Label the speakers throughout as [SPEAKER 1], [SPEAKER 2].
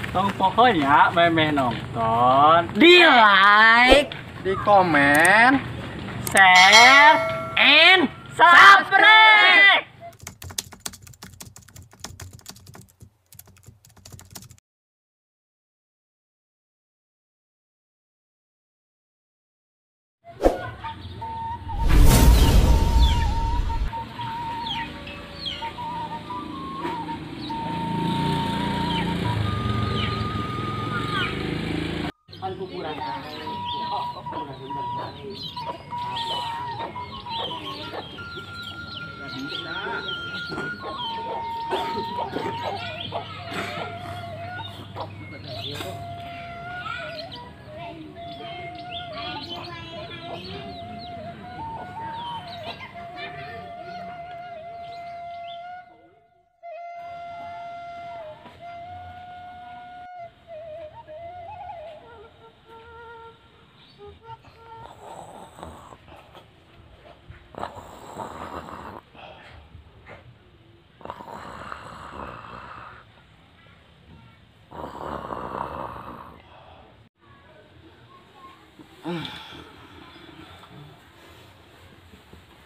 [SPEAKER 1] Tong pokoknya memeh nonton,
[SPEAKER 2] di like,
[SPEAKER 3] di komen,
[SPEAKER 1] share,
[SPEAKER 2] and subscribe.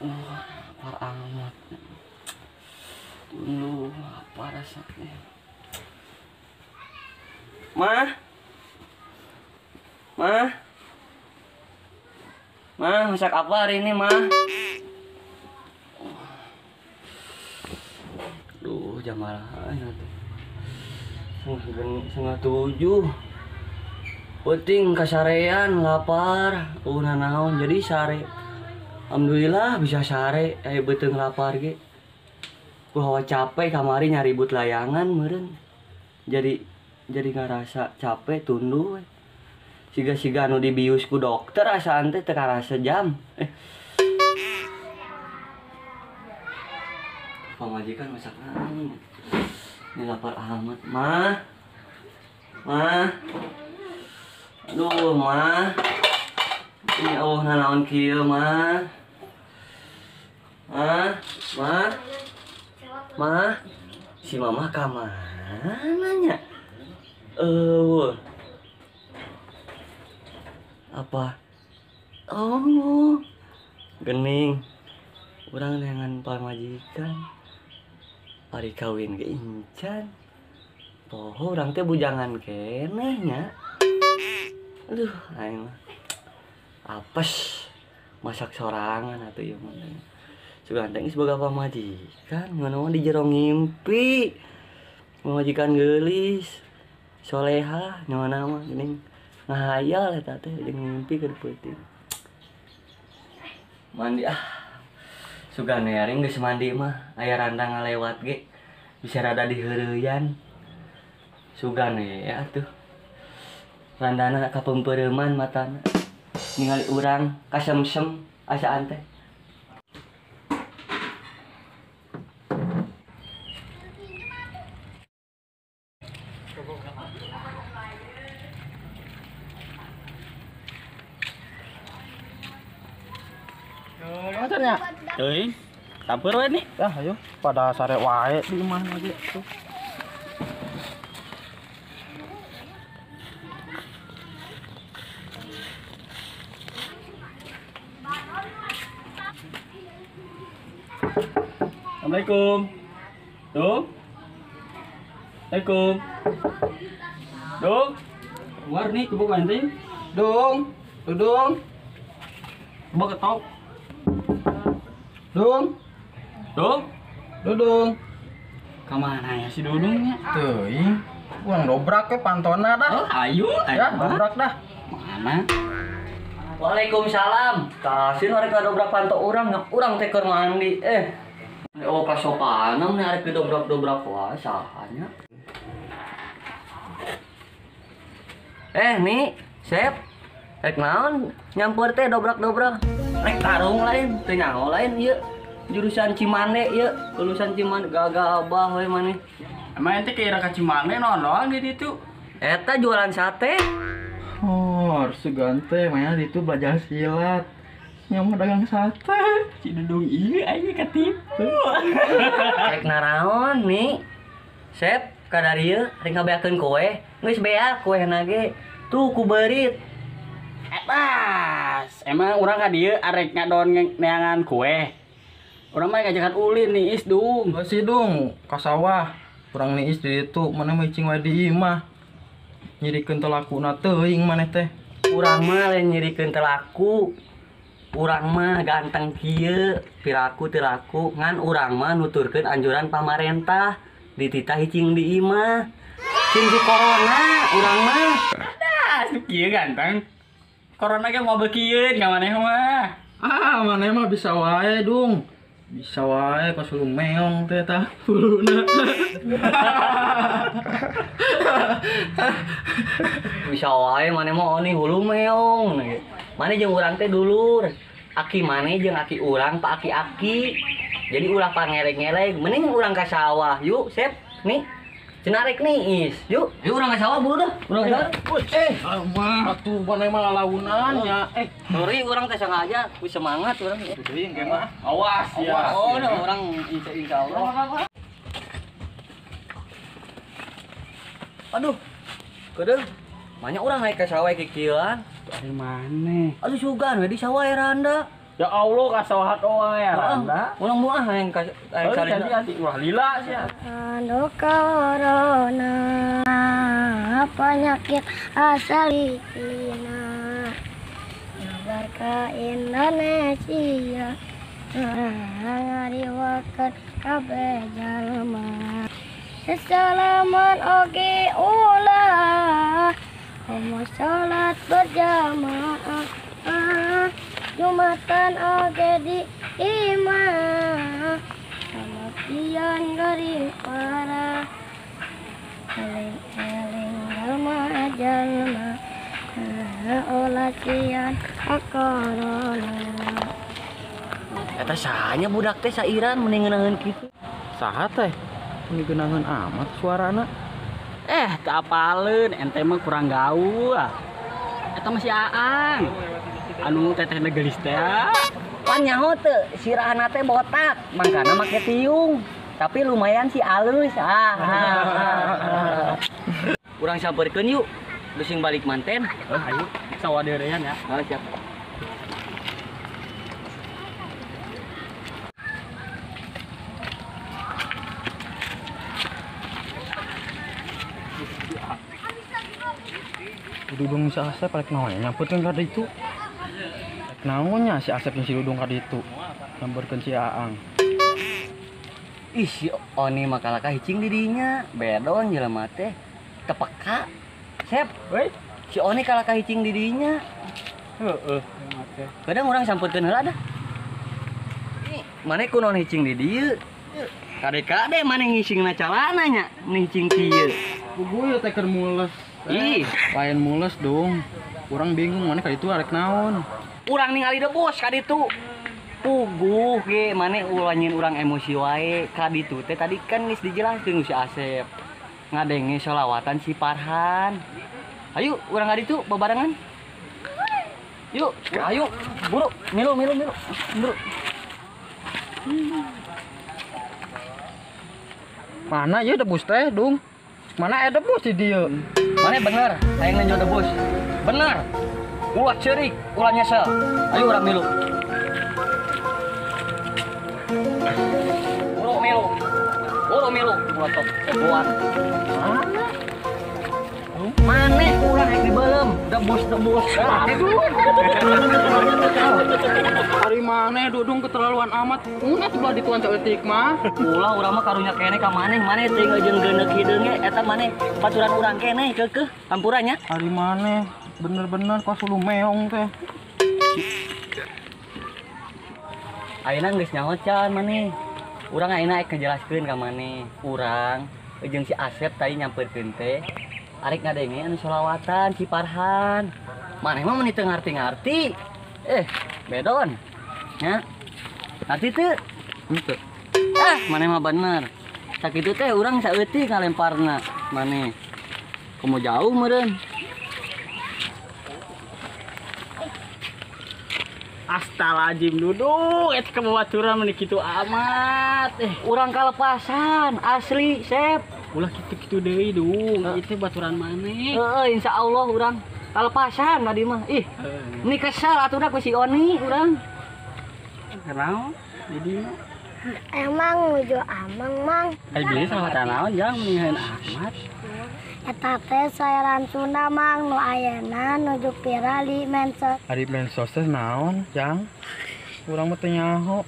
[SPEAKER 2] Lapar amat. Tunggu, apa rasanya? Ma? Ma? Ma, masak apa hari ini, Ma? Duh, jam berapa tuh? 6:30. Penting kasarean lapar, naon jadi sare. Alhamdulillah bisa sare, beuteung lapar ge. Ku hawa capek kamari nyaribut layangan meureun. Jadi ngarasa capek tunduh we. Siga-siga anu dibius ku dokter asaan teh teu karasa jam. Pamajikan masak naon? Ini lapar amat, Ma. Ma. Aduh, Ma. Ini Allah nanaon kieu, Ma. Ma, Ma. Ma. Si Mama ka mana nya? Eueuh. Apa? Oh. Gening. Urang neangan pamajikan. Ari kawin ge incan. Poho urang teh bujangan keneh nya. Aduh, aing mah apes masak sorangan atuh ieu mah. Sugan teh geus boga pamajikan, ngono mah di jero ngimpi. Pamajikan geulis, soleha, nyawana mah geuning ngahayal eta teh jeung ngimpi keur peuting. Mandi ah. Sugan we aring geus mandi mah, aya randang ngalewat ge bisa rada diheureyan. Sugan we atuh. Randana kapempereuman matana ningali urang kasemsem asaan teh.
[SPEAKER 3] Macannya?
[SPEAKER 1] Teuing. Tampeur we nih.
[SPEAKER 3] Ah, ayo pada sare wae di imah lagi tuh.
[SPEAKER 1] Assalamualaikum. Dong. Assalamualaikum. Dong. Keluar nih kubuk anting.
[SPEAKER 3] Dong. Dudung.
[SPEAKER 1] Kubuk ketok.
[SPEAKER 3] Dong.
[SPEAKER 1] Dong.
[SPEAKER 3] Dudung.
[SPEAKER 1] Kemana ya si Dudungnya?
[SPEAKER 3] Teuing. Urang dobrak ke pantona dah.
[SPEAKER 1] Oh, ayo, ayo.
[SPEAKER 3] Ya, dobrak dah.
[SPEAKER 1] Mana?
[SPEAKER 2] Waalaikumsalam. Kasih mereka dobrak panto urang, urang teh keur mandi. Oh, kasopanan nih arek didobrak-dobrak wae sahanya. Nih, Sep. Rek naon nyampeur teh dobrak-dobrak. Rek tarung lain, teu nyaho lain ieu. Jurusan Cimande ieu, lulusan Cimande gagah abah we maneh.
[SPEAKER 1] Emang ente kira ka Cimande naon di ditu?
[SPEAKER 2] Eta jualan sate.
[SPEAKER 3] Oh, sugan teh mah di ditu belajar silat. Yang mau dagang sate.
[SPEAKER 1] Si Dudung ieu aing katipu.
[SPEAKER 2] Rek naraon nih? Sep, Kadarieu rek ngabeakeun koe, geus beak kuehna ge. Tuh ku beurit.
[SPEAKER 1] Etas, emang urang ka dieu arek ngadon neangan kue. Urang mah ngajakan ulin niis Dung.
[SPEAKER 3] Geus sih Dung, ka sawah. Urang niis di ditu, maneh mah cing wae di imah. Nyirikeun teu lakuna teuing maneh teh.
[SPEAKER 2] Urang mah lain nyirikeun teu laku. Urang mah ganteng kieu, piraku teu laku, ngan urang mah nuturkeun anjuran pamarentah. Dititah hicing di imah. Cing di corona urang mah.
[SPEAKER 1] Adas, kieu ganteng. Corona ge mau bekieun ka maneh mah.
[SPEAKER 3] Ah, maneh mah bisa wae Dung. Bisa wae pas lu meong teh tah huluna.
[SPEAKER 2] Bisa wae maneh mah oni hulu meong. Maneh jeung urang teh dulur. Aki maneh jeung aki urang pa aki-aki. Jadi ulah pangerek-ngerek, mending urang ka sawah. Yuk, Sep, nih. Cenah rek niis. Yuk, yuk urang ka sawah buru dah. Urang ka sawah.
[SPEAKER 3] Mah atuh maneh mah lalaunan nya.
[SPEAKER 2] Sorry urang teh sengaja, ku semangat urang.
[SPEAKER 3] Teuing ge mah.
[SPEAKER 1] Awas ya.
[SPEAKER 2] Oh, dah urang insyaallah. Aduh. Kedeung. Banyak urang naik ke sawah kikieuan.
[SPEAKER 1] Dari mana?
[SPEAKER 2] Aduh sugan we di sawah randa.
[SPEAKER 1] Ya Allah ka sawah doang ya randa.
[SPEAKER 2] Urang moal hayang ka
[SPEAKER 1] hayang ulah lila sia.
[SPEAKER 4] Anu corona penyakit asal Cina nyebar ke Indonesia ngariwakeun kabeh jalma. Sesalaman oge ulah komo salat berjamaah Jumatan oge di imah kematian gering parah eling-eling jalma jalma ulah sian corona.
[SPEAKER 2] Eta sahanya budak teh sairan mending ngeunaheun kitu.
[SPEAKER 3] Saha teh? Mending ngeunaheun amat suarana.
[SPEAKER 1] Teu apaleun, ente mah kurang gaul. Eta mah si Aang. Anu tetehna geulis teh.
[SPEAKER 2] Pan nyaho teu, sirahna teh botak, mangkana make tiung. Tapi lumayan sih alus. Urang sampeurkeun yuk. Geus balik manten.
[SPEAKER 1] Ayo, sawah deurean ya.
[SPEAKER 2] Oh, siap.
[SPEAKER 3] Dudung si Asep rek naon nyamperkeun ka ditu. Rek naon nya si Asep jeung si Dudung ka ditu. Nyamperkeun si Aang.
[SPEAKER 2] Ih si Oni mah kalakah hicing di dinya. Bedon jelema teh. Teu peka. Sep,
[SPEAKER 1] euy.
[SPEAKER 2] Si Oni kalakah hicing di dinya.
[SPEAKER 1] Heeh,
[SPEAKER 2] kadang urang sampeurkeun heula dah. Ih, maneh kunaon hicing di dieu? Kade-kade maneh ngisingna calana nya, meni hicing kieu.
[SPEAKER 3] Puguh teh keur mules.
[SPEAKER 2] Ih,
[SPEAKER 3] lain mules dong. Urang bingung maneh ka ditu arek naon.
[SPEAKER 2] Urang ningali debus ka ditu. Puguh ge maneh ulah nyieun urang emosi wae ka ditu teh tadi kan geus dijelaskeun ku si Asep. Ngadenge sholawatan si Farhan. Ayo urang ka ditu babarengan. Yuk, ayo buru milu milu milu. Buru.
[SPEAKER 3] Mana ieu debus teh, Dung? Mana ada debus di dieu?
[SPEAKER 2] Mana bener, hayang nenjo debus. Bener. Ulah ceurik, ulah nyesel. Ayo urang milu. Buru milu. Buru milu, ulah top buat. Mana? Maneh urang rek dibeuleum, debus-debus.
[SPEAKER 3] Aduh. Ari maneh Dudung keterlaluan amat. Mun atuh belah dituan saeutik mah.
[SPEAKER 2] Ulah urang mah karunya keneh ka maneh, maneh teuing jeung geuneuk hideung ge eta maneh baturan urang keneh keukeuh hampura nya.
[SPEAKER 3] Ari maneh bener-bener kos lu meong teh.
[SPEAKER 2] Ayeuna geus nyaho can maneh. Urang ayeuna ek ngajelaskeun ka maneh. Urang jeung si Asep tadi nyamperkeun teh arek ngadenge anu sholawatan si Farhan. Maneh mah meuni teu ngarti-ngarti. Bedon. Nya. Ngarti teu?
[SPEAKER 3] Henteu.
[SPEAKER 2] Ah, maneh mah bener. Sakitu teh urang saeutik ngalemparna maneh. Komo jauh meureun.
[SPEAKER 1] Astagfirullahaladzim Dudung, eta kebabaturan meni kitu amat.
[SPEAKER 2] Urang kalepasan asli, Sep.
[SPEAKER 1] Ulah kitu-kitu deui dung. Ieu teh baturan maneh.
[SPEAKER 2] Heeh, insyaallah urang kalepasan tadi mah. Ih. Ini kesel atuh da ku si Oni urang.
[SPEAKER 1] Naon? Jadi
[SPEAKER 4] emang nuju amang mang.
[SPEAKER 1] Ai beli salah naon jang mendingan Ahmad.
[SPEAKER 4] Eta teh saeran Sunda mang nu ayeuna nuju viral di medsos.
[SPEAKER 3] Ari medsos teh naon, Jang? Urang mah teu nyaho.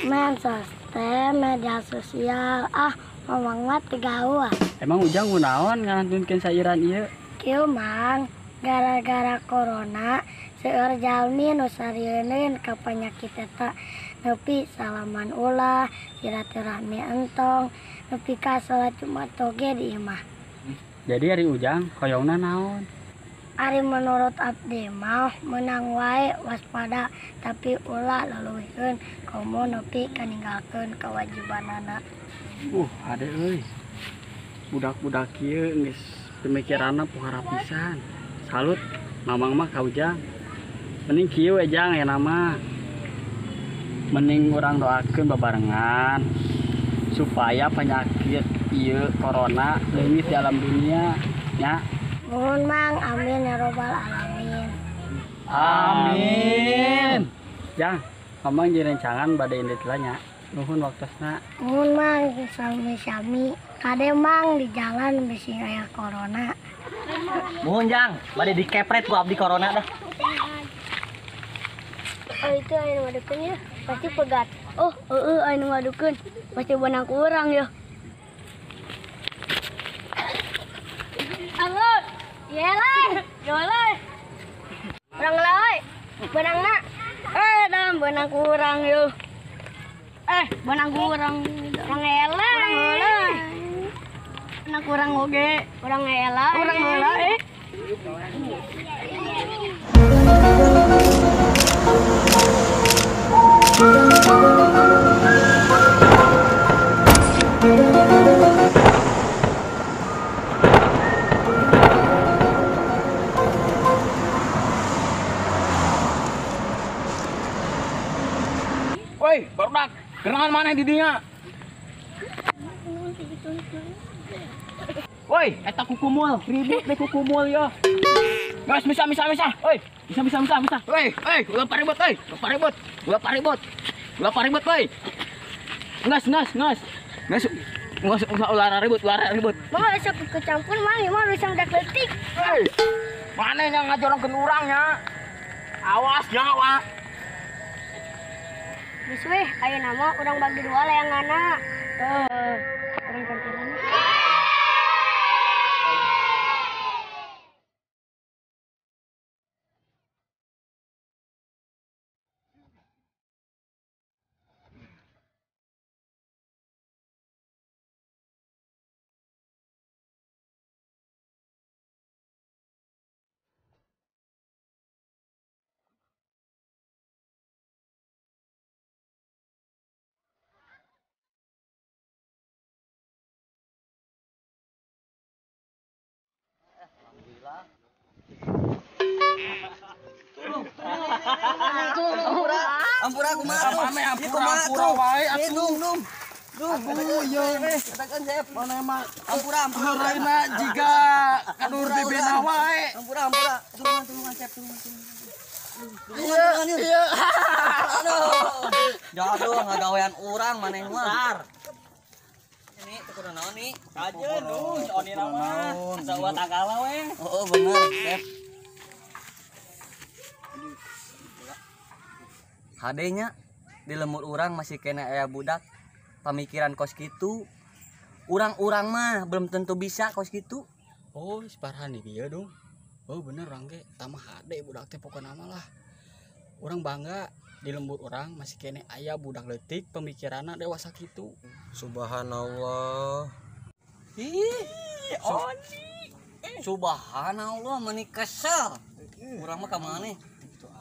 [SPEAKER 4] Medsos teh media sosial. Ah, mamang mah teu gaul.
[SPEAKER 1] Emang Ujang kunaon ngalantunkeun sairan ieu?
[SPEAKER 4] Kieu mang, gara-gara corona seueur jalmi nu sarieun ka penyakit eta nepi salaman ulah, silaturahmi entong, nepi ka salat Jumat oge di imah.
[SPEAKER 1] Jadi ari Ujang hoyongna naon?
[SPEAKER 4] Ari menurut abdi mah menang wae waspada tapi ulah leuwihkeun komo nepi ka ninggalkeun kewajibanana.
[SPEAKER 1] Ade euy. Budak-budak kieu geus pemikiranna pohara pisan. Salut mamang mah ka Ujang. Mending kieu we Jang aya nama. Mending urang doakeun babarengan supaya penyakit ieu corona leungit di alam dunia nya.
[SPEAKER 4] Nuhun mang, amin ya robbal alamin.
[SPEAKER 1] Amin. Jang, mamang jeung rencangan bade indit lah nya. Nuhun waktosna.
[SPEAKER 4] Nuhun mang, sami-sami. Kade mang di jalan bisi aya corona.
[SPEAKER 2] Nuhun Jang, bade dikepret ku abdi corona dah.
[SPEAKER 4] Oh itu aya ngadukeun ya, pasti pegat. Oh, heeh aya ngadukeun, pasti benang kurang ya. Anggut, yelai, yolai. Urang laoi, benangna. Dam benang kurang yo. Benang kurang. Urang elai. Urang heula. Benang kurang oge, urang elai. Urang heula eh.
[SPEAKER 3] Woi, barudak, gerangan mana di dinya? Woi, eta kukumul, ribut deh kukumul yo. Guys, bisa. Woi, bisa. Woi, woi, ulah paribut, woi. Ulah paribut, woi. Ngas. Ngas, ulah ribut.
[SPEAKER 4] Mama bisa kecampur, mang, mah bisa udah leutik.
[SPEAKER 3] Woi. Mana yang ngajorongkeun urang nya? Awas ya, wah.
[SPEAKER 4] Geus weh, ayeuna mah urang bagi dua layanganna. Urang gantian.
[SPEAKER 2] Ampura kumaha tuh? Ampura wae atuh. Nung. Duh, ieu. Katakan Sep, mana mah ampura ampura
[SPEAKER 3] jiga kadur bebena wae.
[SPEAKER 2] Ampura. Tulungan Sep, tulungan. Iya. Aduh. Jaduh ngagawean urang maneh mah. Ini teu kudu naon nih?
[SPEAKER 1] Kajeun duh, si Oni mah. Asa uat akala we.
[SPEAKER 2] Oh, bener, Sep. Hadenya di lemur urang masih kena aya budak pamikiran kos kitu. Urang-urang mah belum tentu bisa kos kitu.
[SPEAKER 1] Oh, si Farhan di dieu dong. Oh, bener urang ge tamah hade budak teh pokona mah lah. Urang bangga di lembur urang masih kene aya budak leutik pemikiranna dewasa kitu.
[SPEAKER 5] Subhanallah.
[SPEAKER 2] Ih, Oni. Subhanallah meuni kesel. Urang mah ka maneh?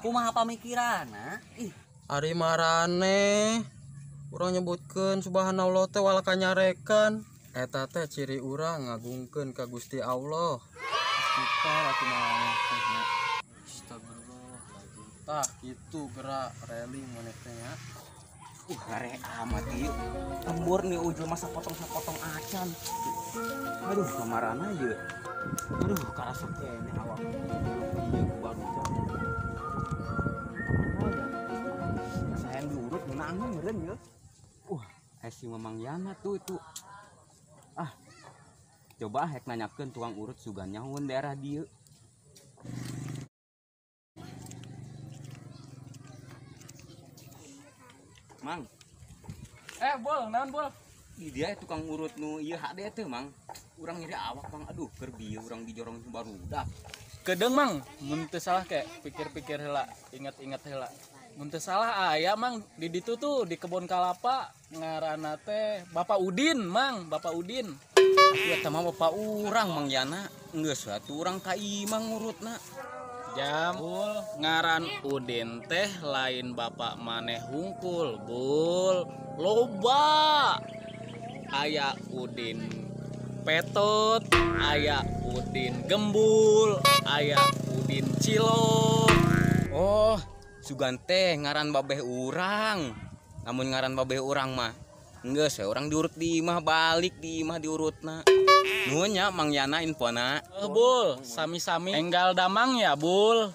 [SPEAKER 2] Kumaha pamikiranna? Ih,
[SPEAKER 5] ari marane urang nyebutkeun subhanallah teh wala kanyarekan. Eta teh ciri urang ngagungkeun ka Gusti Allah. Kita atuh maneh teh nya. Astagfirullahaladzim. Tah kitu gerak reling maneh teh nya.
[SPEAKER 3] Hare amat ieu. Lembur nih ujung masa potong-potong acan. Aduh, kamarana ieu. Aduh, karasa kene awak. Ieu ku barudak. Saya diurut meunang meureun ieu. Si Mamang Yana tuh itu. Ah. Coba hek nanyakeun tukang urut sugan nyahoeun daerah dieu. Mang.
[SPEAKER 5] Bol, naon bol?
[SPEAKER 3] Di dia tukang urut nu ieu hade teh, Mang. Urang nyeri awak, Mang. Aduh, keur bieu urang dijorong barudak.
[SPEAKER 5] Kedeung, Mang. Mun teu salah kayak pikir-pikir heula, ingat-ingat heula. Mun teu salah aya, Mang, di ditu tuh di kebon kalapa ngaranna teh Bapak Udin, Mang, Bapak Udin.
[SPEAKER 3] Atuh eta mah bapak urang, Mang Yana. Geus atuh urang ka imah ngurutna.
[SPEAKER 5] Jambul ngaran Udin teh lain bapak maneh hungkul, Bul. Loba. Aya Udin Petot, aya Udin Gembul, aya Udin Cilok.
[SPEAKER 3] Oh, sugan teh ngaran babeh urang. Namun ngaran babeh urang mah geus we urang diurut di imah, balik di imah diurutna. Nuhun nya Mang Yana infona.
[SPEAKER 5] Bul, sami-sami enggal damang ya, Bul.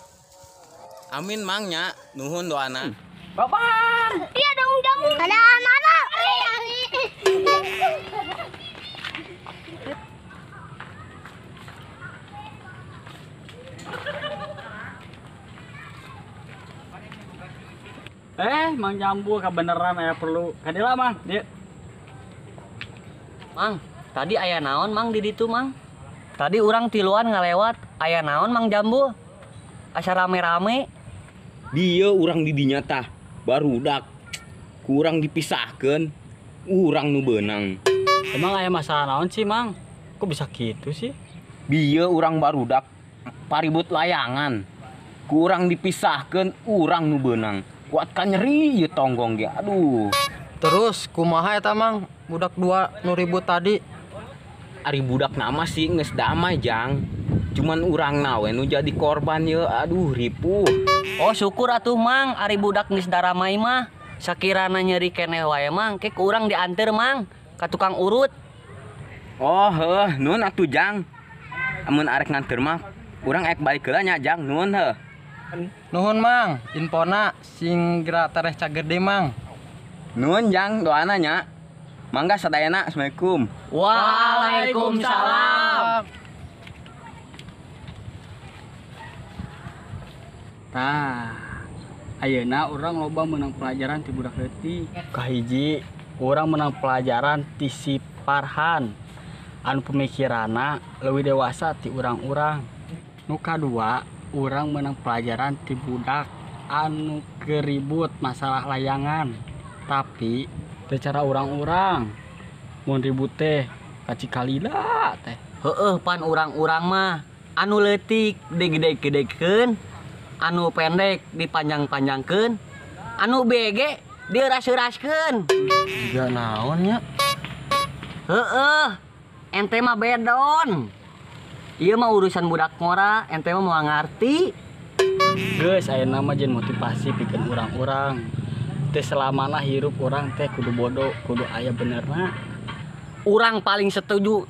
[SPEAKER 3] Amin Mang nya, nuhun doana.
[SPEAKER 1] Bapak.
[SPEAKER 4] Iya dong, dong. Ada anak.
[SPEAKER 1] Mang Jambu kebenaran aya perlu. Kadila Mang, dieu.
[SPEAKER 2] Mang, tadi aya naon Mang di ditu Mang? Tadi urang tiluan ngalewat, aya naon Mang Jambu? Asa rame-rame.
[SPEAKER 3] Dieu urang di dinya tah, barudak. Kurang dipisahkeun, urang nu beunang.
[SPEAKER 1] Emang aya masalah naon sih, Mang? Kok bisa gitu sih?
[SPEAKER 3] Bieu urang barudak paribut layangan. Kurang dipisahkeun, urang nu beunang. Kuat ka nyeri ieu tonggong ge. Aduh.
[SPEAKER 5] Terus kumaha eta Mang? Budak dua nu ribut tadi.
[SPEAKER 3] Ari budak nama sih geus damai, Jang. Cuman urang we nu jadi korban ye. Aduh, ripuh.
[SPEAKER 2] Oh, syukur atuh Mang, ari budak geus daramai mah. Sakirana nyeri keneh wae Mang, ke ku urang dianter Mang ka tukang urut.
[SPEAKER 3] Oh, heuh, nuhun atuh Jang. Amun arek nganter mah urang ek balik heula nya Jang, nuhun heuh.
[SPEAKER 5] Nuhun Mang, infona sing geura tereh cagede Mang.
[SPEAKER 3] Nuhun Jang, doana nya. Mangga sadayana, assalamualaikum.
[SPEAKER 2] Waalaikumsalam.
[SPEAKER 1] Tah, ayeuna urang loba meunang pelajaran ti budak leutik. Kahiji, urang meunang pelajaran ti si Farhan. Anu pemikiranna leuwih dewasa ti urang-urang. Nu kadua, urang menang pelajaran ti budak anu keribut masalah layangan. Tapi teu cara urang-urang mun ribut teh ka Cikalila teh.
[SPEAKER 2] Heueuh pan urang-urang mah anu leutik digede-gedekeun, anu pendek dipanjang-panjangkeun, anu BG dieuras-euraskeun.
[SPEAKER 5] Jiga naon nya?
[SPEAKER 2] Heueuh, ente mah bedon. Ieu mah urusan budak ngora, ente mah moal ngarti.
[SPEAKER 1] Geus ayeuna mah jeung motivasi pikeun urang-urang. Teu selamana hirup urang teh kudu bodoh, kudu aya benerna.
[SPEAKER 2] Urang paling setuju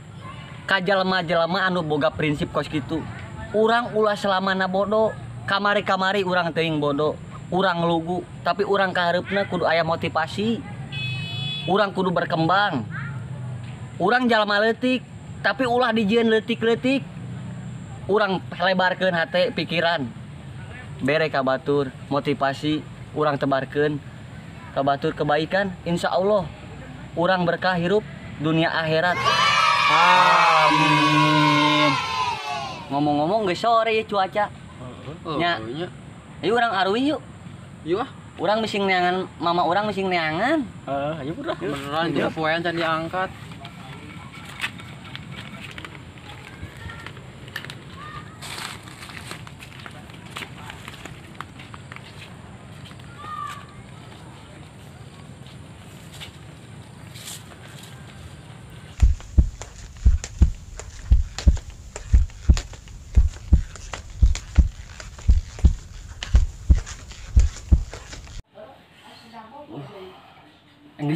[SPEAKER 2] ka jelema-jelema anu boga prinsip kos kitu. Urang ulah selamana bodoh, kamari-kamari urang teuing bodoh, urang lugu, tapi urang kahareupna kudu aya motivasi. Urang kudu berkembang. Urang jalma leutik, tapi ulah dijieun leutik-leutik. Urang lebarkeun hate pikiran. Bere ka batur motivasi, urang tebarkeun ka batur kebaikan, insya Allah urang berkah hirup dunia akhirat.
[SPEAKER 1] Amin.
[SPEAKER 2] Ngomong-ngomong geus sore ya cuaca. Nya. Ayo urang aruih yuk.
[SPEAKER 5] Yuk ah.
[SPEAKER 2] Urang mising neangan, mama urang mising neangan.
[SPEAKER 1] Heeh, ayo udah.
[SPEAKER 5] Beneran itu poean can diangkat.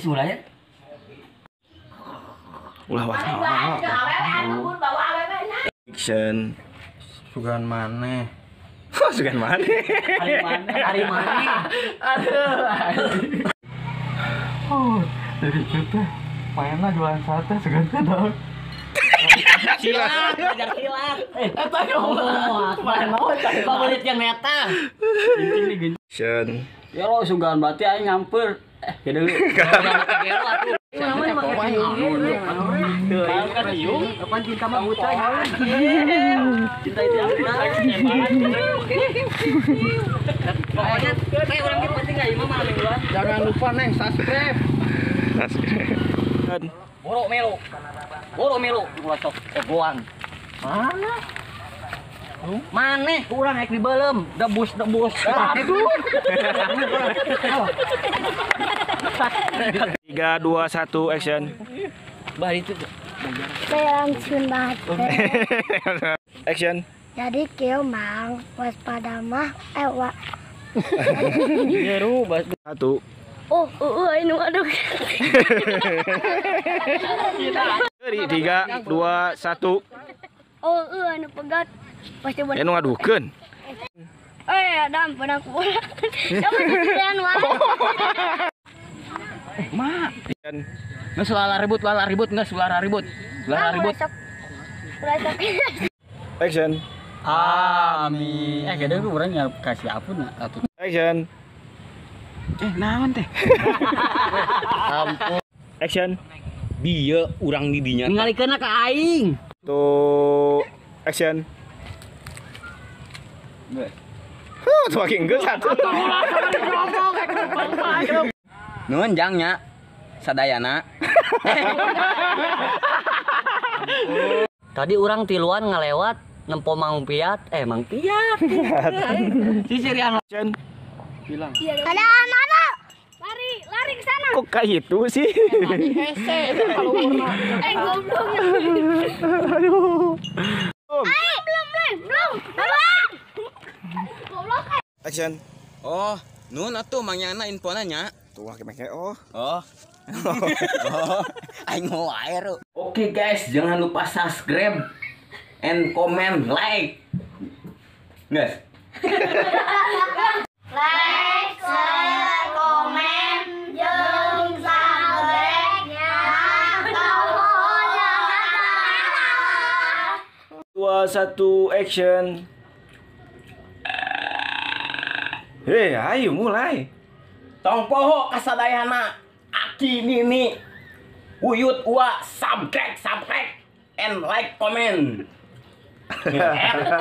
[SPEAKER 2] Geus mulai.
[SPEAKER 6] Ulah wah. Action.
[SPEAKER 5] Sugan maneh.
[SPEAKER 6] Sugan maneh.
[SPEAKER 2] Ari maneh, ari maneh. Aduh.
[SPEAKER 5] Oh, jadi teh mainna jualan sate sugan teh daun.
[SPEAKER 2] Silat, belajar silat. Eta ngomong. Favorit yang neta.
[SPEAKER 6] Action.
[SPEAKER 1] Ya lo sugan berarti aing nyamper. Gede. Kapan cinta mah buta. Cinta itu pokoknya kayak orang yang penting enggak imam malam mingguan.
[SPEAKER 5] Jangan lupa neng subscribe.
[SPEAKER 6] Subscribe.
[SPEAKER 3] Borok melo. Borok melo ulah sok ogoan. Mana? Maneh urang rek dibelem, debus-debus. Aduh.
[SPEAKER 6] 3 2 1 action.
[SPEAKER 3] Bah itu.
[SPEAKER 4] Langsung banget.
[SPEAKER 6] Action.
[SPEAKER 4] Jadi kieu Mang, waspada mah wa.
[SPEAKER 3] Nyeru bas.
[SPEAKER 6] 1.
[SPEAKER 4] Oh, anu aduh.
[SPEAKER 6] 3 2 1.
[SPEAKER 4] Oh, anu pegat. Pasti
[SPEAKER 6] ya nu ngadukeun.
[SPEAKER 4] Adam pedang kurang.
[SPEAKER 3] Mak. Geus ulah ribut, geus ulah ribut. Ulah ribut.
[SPEAKER 6] Action.
[SPEAKER 1] Amin. Gede urang nya kasih apun atuh.
[SPEAKER 6] Action.
[SPEAKER 3] Naon teh? Ampun.
[SPEAKER 6] Action.
[SPEAKER 3] Bieu urang di dinya.
[SPEAKER 2] Ningalikeunna ka aing.
[SPEAKER 6] Tuh, action. Huh, tuh makin geus atuh.
[SPEAKER 3] Nuhun jang nya. Sadayana.
[SPEAKER 2] Tadi urang tiluan ngalewat nempo Mang Piat, Mang Piat. Sisirian.
[SPEAKER 1] Bilang.
[SPEAKER 4] Ada anak. Lari, lari ke sana.
[SPEAKER 6] Kok kayak gitu sih?
[SPEAKER 4] Goblok.
[SPEAKER 6] Aduh.
[SPEAKER 4] Belum. Goblok.
[SPEAKER 6] Action.
[SPEAKER 3] Oh, nuhun atuh Mang Yana infona nya.
[SPEAKER 6] Tuh make oh.
[SPEAKER 3] Oh. Oh, aing mau air. Oke guys, jangan lupa subscribe and comment, like. Guys.
[SPEAKER 4] Like, share, komen, jeung subscribe-nya.
[SPEAKER 6] 2 1 action. Hei, ayo mulai.
[SPEAKER 3] Tong poho kasadayana aki nini uyut ua subscribe and like comment. Eta.